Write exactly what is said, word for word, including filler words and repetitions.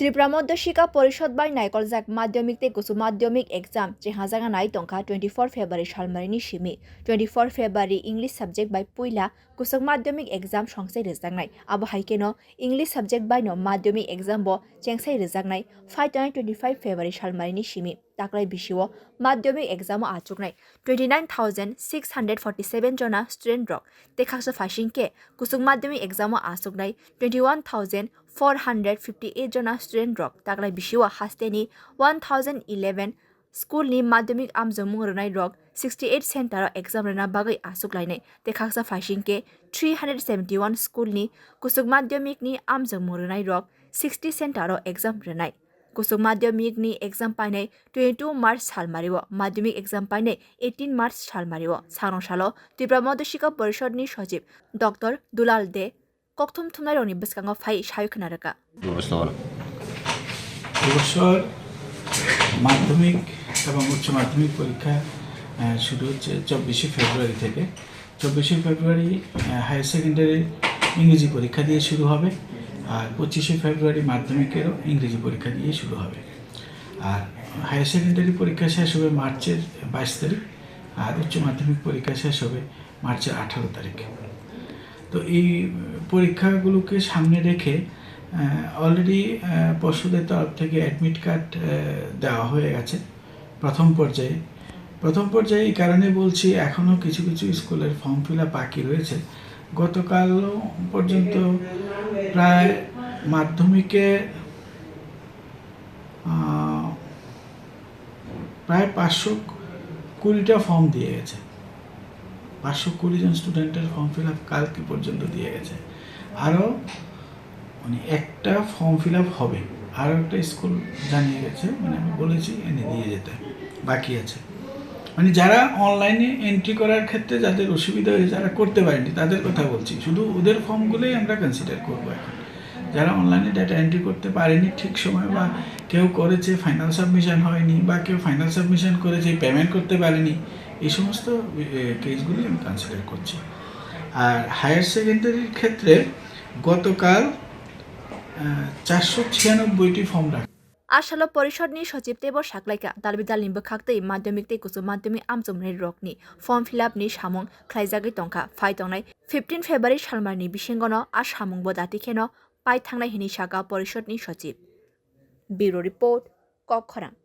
Tripura Madhyashikha Porishad bai naikoljak madhyamik tei kuchuk madhyamik exam chenghajakna nai tongkha twenty four February salmarini simi. Twenty four February English subject bai puila kuchuk madhyamik exam songsai rwjaknai. Abo hai kheno English subject bai no madhyamik exam bo chengsai rwjaknai. Phai tongnai twenty five February salmarini simi. Taklai bisio madhyamik exam o achuknai twenty nine thousand six hundred forty seven jona student rok tei khaksa phaising khe kuchuk madhyamik exam o achuknai twenty one thousand four hundred fifty eight jona student rok. Taklai bisio hasteni one thousand eleven school ni madhyamik amjokmung rwnai rok sixty eight center o exam rwna bagwi achuk lainai tei khaksa phaising khe three hundred seventy one school ni kuchuk madhyamik ni amjokmung rwnai rok sixty center o exam rwnai. Kuchuk madhyamik ni exam painai twenty two March salmario, madhyamik exam painai eighteen March salmario. Sangrong salo Tripura Madhyashikha Porishad ni Sochib Doctor Dulal De kokthum thumnai rokni bwskango phai sawi khna rwkha. এবছর মাধ্যমিক এবং উচ্চ মাধ্যমিক পরীক্ষা, আহ, শুরু হচ্ছে চব্বিশে ফেব্রুয়ারি থেকে। চব্বিশে ফেব্রুয়ারি, আহ, হায়ার সেকেন্ডারির ইংরেজি পরীক্ষা দিয়ে শুরু হবে, আর পঁচিশে ফেব্রুয়ারি মাধ্যমিকেরও ইংরেজি পরীক্ষা দিয়ে শুরু হবে। আর হায়ার সেকেন্ডারি পরীক্ষা শেষ হবে মার্চের বাইশ তারিখ, আর উচ্চ মাধ্যমিক পরীক্ষা শেষ হবে মার্চের আঠারো তারিখ। তো এই পরীক্ষাগুলোকে সামনে রেখে, আহ, already, আহ, পর্ষদের তরফ থেকে অ্যাডমিট কার্ড, আহ, দেওয়া হয়ে গেছে প্রথম পর্যায়ে। প্রথম পর্যায়ে এই কারণে বলছি, এখনও কিছু কিছু স্কুলের ফর্ম ফিল আপ বাকি রয়েছে। গতকাল পর্যন্ত প্রায় মাধ্যমিকে, আহ, প্রায় পাঁচশো কুড়িটা ফর্ম দিয়ে গেছে। পাঁচশো কুড়ি জন স্টুডেন্টের ফর্ম ফিল আপ কালকে পর্যন্ত দিয়ে গেছে। আরও মানে একটা ফর্ম ফিল আপ হবে, আরও একটা স্কুল জানিয়ে গেছে, মানে আমি বলেছি এনে দিয়ে যেতে, বাকি আছে। মানে যারা অনলাইনে এন্ট্রি করার ক্ষেত্রে যাদের অসুবিধা হয়েছে, যারা করতে পারেনি, তাদের কথা বলছি, শুধু ওদের ফর্মগুলোই আমরা কনসিডার করবো এখন। যারা অনলাইনে ডেটা এন্ট্রি করতে পারেনি ঠিক সময়, বা কেউ করেছে ফাইনাল সাবমিশন হয়নি, বা কেউ ফাইনাল সাবমিশন করেছে পেমেন্ট করতে পারেনি, এই সমস্ত, এ, কেসগুলি আমি কনসিডার করছি। আর হায়ার সেকেন্ডারির ক্ষেত্রে গতকাল, আহ, চারশো ছিয়ানব্বইটি ফর্ম রাখা। A salo porishod ni sochib teibo saklaikha, dal bidal ni bwkhak tei madhyamik tei kuchuk madhyamik amchomnai rokni form fill up ni samung khlaijagwi tongkha. Phai tongnai fifteen February salmar ni bisingo no a samung bo dati kheno pai thangnai hinwi sakha porishod ni sochib. Bureau Report, Kokkhorang.